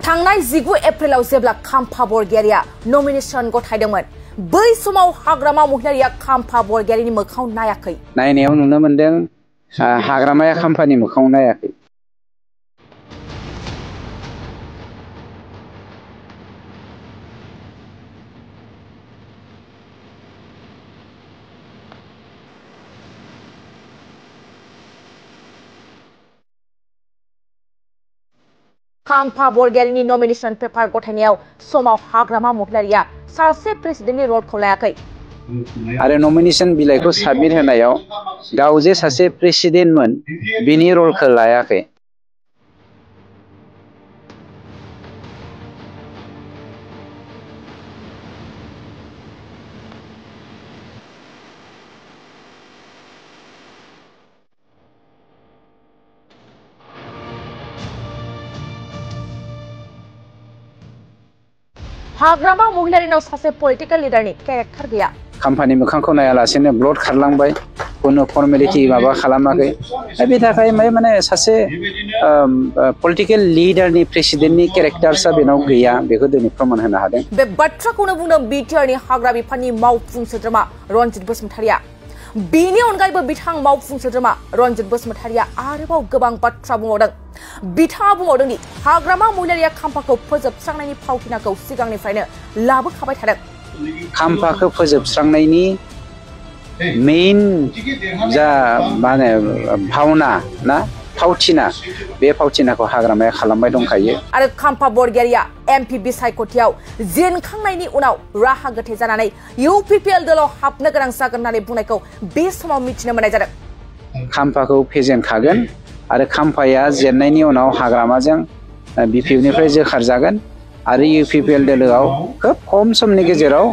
थांनाय 19 एप्रिलाव जेब्ला खाम्फा बरगयारिया नमिनेशन गथायदोंमोन बै समाव हाग्रामा महिलारिया खाम्फा बरगयारिनि मोखाङाव नायाखै। नायनायाव नुनो मोनदों हाग्रामाया खाम्फानि मोखाङाव नायाखै। खाम्फा बरगयारिनि नमिनेशन पेपार गथायनायाव समाव हाग्रामा महिलारिया सासे प्रेसिडेन्टनि रलखौ लायाखै। आरो नमिनेशन बिलाइखौ साबमिट होनायाव गाव जे सासे प्रेसिडेन्टमोन बिनि रलखौ लायाखै। हाग्रामा महिलारिनाव सासे पलिटिकल लिडारनि कैरेक्टार गैया। खाम्फानि मोखांखौ नायालासेनो ब्लड खारलांबाय, कोनो फर्मेलिटी माबा खालामाखै। बे थाखाय माने सासे पलिटिकल लिडारनि प्रेसिडेन्टनि कैरेक्टार्सआ बेनाव गैया, बेखौ दिनै प्रमाण होनो हादों। बे बाथ्राखौनो बुंदों बिटिआरनि हाग्रा बिफाननि मावफुं सोद्रोमा रनजित बसुमतारिया। बेनि अनगायैबो बिथां मावफुं सोद्रोमा रनजित बसुमतारिया आरोबाव गोबां बाथ्रा बुंबावदों। बिथाङा बुंबावदों दि हाग्रामा महिलारिया खाम्फाखौ फोजोबस्रांनायनि फावथिनाखौ सिगांनिफ्रायनो लाबोखाबाय थादों। खाम्फाखौ फोजोबस्रांनायनि मेइन जा माने भावना ना फावथिना, बे फावथिनाखौ हाग्रामाया खालामबाय दंखायो। आरो खाम्फा बरगयारिया एमपि बिसायख'थियाव जेनखांनायनि उनाव राहा गोथे जानानै इउपिपिएल दलाव हाबनो गोनां जागोन होननानै बुंनायखौ बे समाव मिथिनो मोननाय जादों। खाम्फाखौ फेजेनखागोन आरो खाम्फाया जेननायनि उनाव हाग्रामाजों बिपिएफनिफ्राय जोखारजागोन आरो इउपिपिएल दोलोआव खोब खम समनि गेजेराव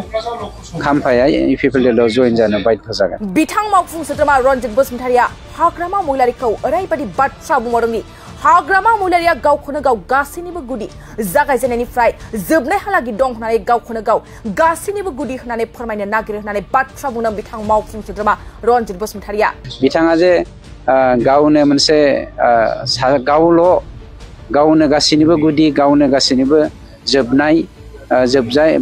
खाम्फाया इउपिपिएल दोलोआव जइन जानो बाध्य जागोन। बिथां मावफुं सोद्रोमा रनजित बसुमतारिया हाग्रामा महिलारिखौ ओरैबायदि बाथ्रा बुंबावदों दि हाग्रामा महिलारिया गावखौनो गाव गासैनिबो गुदि, जागायजेननायनिफ्राय जोबनायहालागै दं होननानै गावखौनो गाव गासैनिबो गुदि होननानै फोरमायनो नागिरो होननानै बाथ्रा बुंदों बिथां मावफुं सोद्रोमा रनजित बसुमतारिया। बिथाङा जे गावनो मोनसे गावनो गासैनिबो गुदि, गावनो गासैनिबो जोबनाय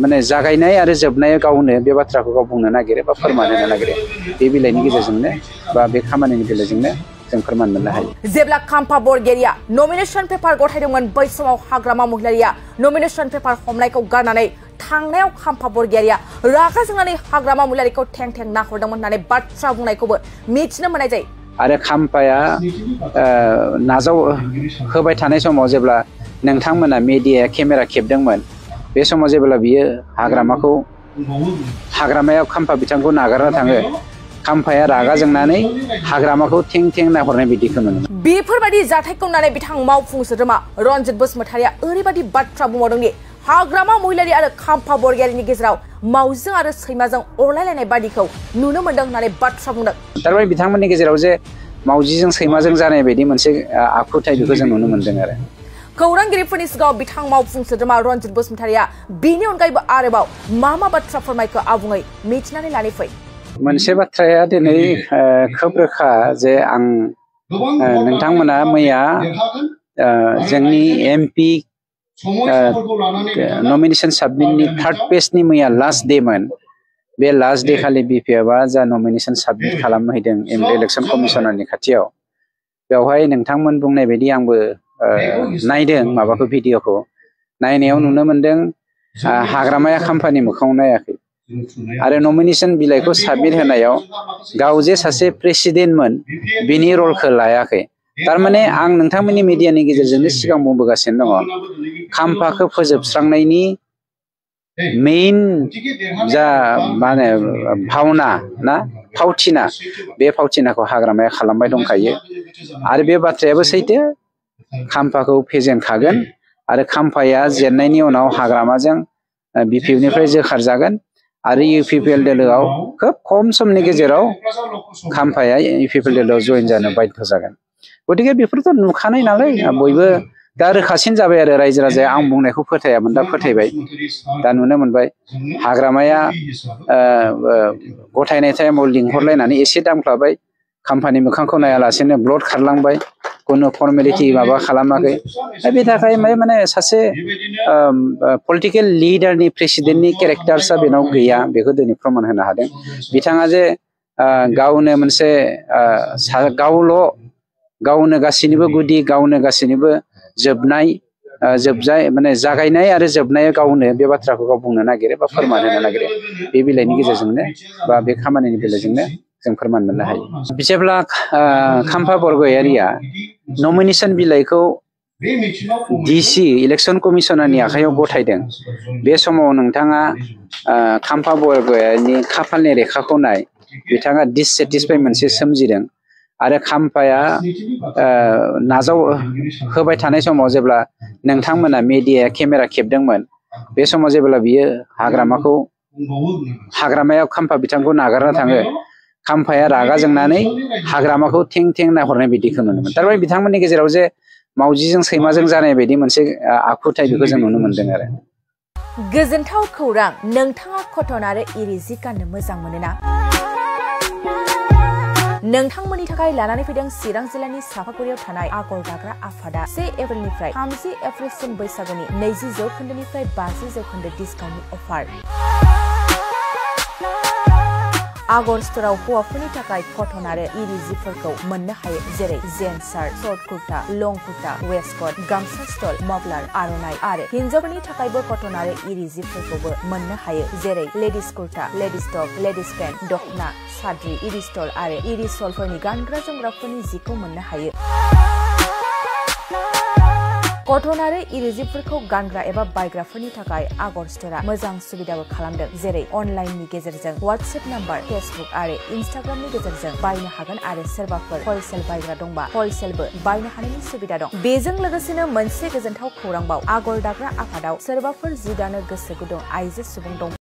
माने जागायनाय आरो जोबनाय गावनो, बे बाथ्राखौ गाव बुंनो नागिरो बा फोरमान होनो नागिरो। बे बिलाइनि गेजेरजोंनो बा बे खामानिनि गेजेरजोंनो जों फोरमान मोननो हायो। जेब्ला खाम्फा बरगयारिया नमिनेशन पेपार गथायदोंमोन बै समाव हाग्रामा महिलारिया नमिनेशन पेपार हमनायखौ गारनानै थांनायाव खाम्फा बरगयारिया रागा जोंनानै हाग्रामा महिलारिखौ थें थें नाहरदोंमोन होननानै बाथ्रा बुंनायखौबो मिथिनो मोननाय जायो। आरो खाम्फाया होबाय थानाय समाव जेब्ला नोंथांमोना मेडियाया केमेरा खेबदोंमोन, बे समाव जेब्ला बियो हाग्रामायाव खाम्फा बिथांखौ नागारना थाङो, खाम्फाया रागा जोंनानै हाग्रामाखौ थें थें नाहरनाय बिदिखौ मोनो। बेफोरबायदि जाथायखौ नुनानै बिथां मावफुं सोद्रोमा रनजित बसुमतारिया ओरैबायदि बाथ्रा बुंबावदों दि हाग्रामा महिलारि आरो खाम्फा बरगयारिनि गेजेराव मावजिजों आरो सैमाजों अरलायलायनाय बादिखौ नुनो मोनदों होननानै बाथ्रा बुंदों। थारमाने बिथांमोननि गेजेराव जे मावजिजों सैमाजों जानाय बायदि मोनसे आखुथाय, बेखौ जों नुनो मोनदों आरो। खौरांगिरिफोरनि सिगाङाव बिथां मावफुं सोद्रोमा रनजित बसुमतारिया बेनि अनगायैबो आरोबाव मा बाथ्रा फोरमायखो आबुङै मिथिनानै लानि फै। मोनसे बाथ्राया दिनै खोब रोखा जे नोंथांमोना मैया जोंनि एमपि नमिनेशन साबमिटनि 3rd पेजनि मैया लास्ट डेमोन। बे लास्ट डे खालि बिपिएफआ जा नमिनेशन साबमिट खालामहैदों इलेक्शन कमिशनारनि खाथियाव, बेवहाय नोंथांमोन बुंनाय बायदि आंबो नायदों माबाखौ, भिडिअखौ। नायनायाव नुनो मोनदों हाग्रामाया खाम्फानि मोखाङाव नायाखै आरो नमिनेशन बिलाइखौ साबमिट होनायाव गाव जे सासे प्रेसिडेन्टमोन बिनि रलखौ लायाखै। थारमाने आं नोंथांमोननि मिडियानि गेजेरजोंनो सिगां बुंबोगासिनो दङ, खाम्फाखौ फोजोबस्रांनायनि मेइन जा माने भावना ना फावथिना, बे फावथिनाखौ हाग्रामाया खालामबाय दंखायो। आरो बे बाथ्रायाबो सैथो, खाम्फाखौ फेजेनखागोन आरो खाम्फाया जेननायनि उनाव हाग्रामाजों बिपिएफनिफ्राय जोखारजागोन आरो इउपिपिएल दोलोआव खोब खम समनि गेजेराव खाम्फाया इउपिपिएल दोलोआव जइन जानो बाध्य जागोन। गतिके बेफोरथ' नुखानाय नालाय, बयबो दा रोखासिन जाबाय आरो रायजो राजाया आं बुंनायखौ फोथायामोन, दा फोथायबाय। दा नुनो मोनबाय हाग्रामाया गथायनाय टाइमाव लिंहरलायनानै एसे दांफ्लाबाय, खाम्फानि मोखांखौ नायालासेनो ब्लड खारलांबाय, কোনো फर्मेलिटी माबा खालामाखै बे थाखाय माने सासे पलिटिकल लिडारनि प्रेसिडेन्टनि केरेक्टार्सआ बेनाव गैया बेखौ दिनै प्रमान होनो हादों बिथाङा जे गावनो मोनसे गावनो गासिनिबो गुदि गावनो गासिनिबो जोबनाय माने जागायनाय आरो जोबनाय गावनो बे बाथ्राखौ गाव बुंनो नागिरो बा फोरमान होनो नागिरो बे बिलाइनि गेजेरजोंनो बा बे खामानिनि बेलाजोंनो जों फोरमान मोननो हायो जेब्ला खाम्फा बरगयारिया नमिनेशन बिलाइखौ डीसी इलेक्शन कमिशनारनि आखायाव गथायदों बे समाव नोंथाङा खाम्फा बरगयारिनि खाफालनि रेखाखौ नाय बिथाङा डिससेटिसफाइ मोनसे सोमजिदों आरो खाम्फाया होबाय थानाय समाव जेब्ला नोंथांमोना मीडिया केमेरा खेबदोंमोन बे समाव जेब्ला बियो हाग्रामायाव खाम्फा बिथांखौ नागारना थाङो खाम्फाया रागा जोंनानै हाग्रामाखौ थें थें नाहरनाय बिदिखौ नुनो मोनो थारमाने बिथांमोननि गेजेराव जे मावजिजों सैमाजों जानाय बायदि मोनसे आखुथाय बेखौ जों नुनो मोनदों आरो गोजोनथाव खौरां नोंथाङा कटन आरो इरि जि गाननो मोजां मोनोना नोंथांमोननि थाखाय लानानै फैदों चिरां जिल्लानि सापागुरियाव थानाय आगर दाग्रा आफादा 1 एप्रिलनिफ्राय 30 एप्रिलसिम बैसागुनि 20% 50% डिसकाउन्टनि अफार आगर स्टोराव हौवाफोरनि थाखाय कटन आरो इरि जिफोरखौ मोननो हायो जेरै जेन्स शार्ट शर्ट कुर्ता लं कुर्ता वेस्टकट गामसा स्टल मफलार आर'नाइ आरो हिन्जावफोरनि थाखायबो कटन आरो इरि जिफोरखौबो मोननो हायो जेरै ladies kurta ladies top ladies pant दखना साद्रि इरि स्टल आरो इरि सलफोरनि गानग्रा जोमग्राफोरनि जिखौ मोननो हायो कटन आरो इरि जिफोरखौ गानग्रा एबा बायग्राफोरनि थाखाय आगर स्टोरा मोजां सुबिदाबो खालामदों जेरै अनलाइननि गेजेरजों WhatsApp नाम्बार फेसबुक आरो इनस्टाग्रामनि गेजेरजों बायनो हागोन आरो सोरबाफोर हलसेल बायग्रा दंबा हलसेलबो बायनो हानायनि सुबिदा दं बेजों लोगोसेनो मोनसे गोजोनथाव खौरांबाव आगर दाग्रा आफादाव सोरबाफोर जि दानो गोसो गुदुं आइजो सुबुं दं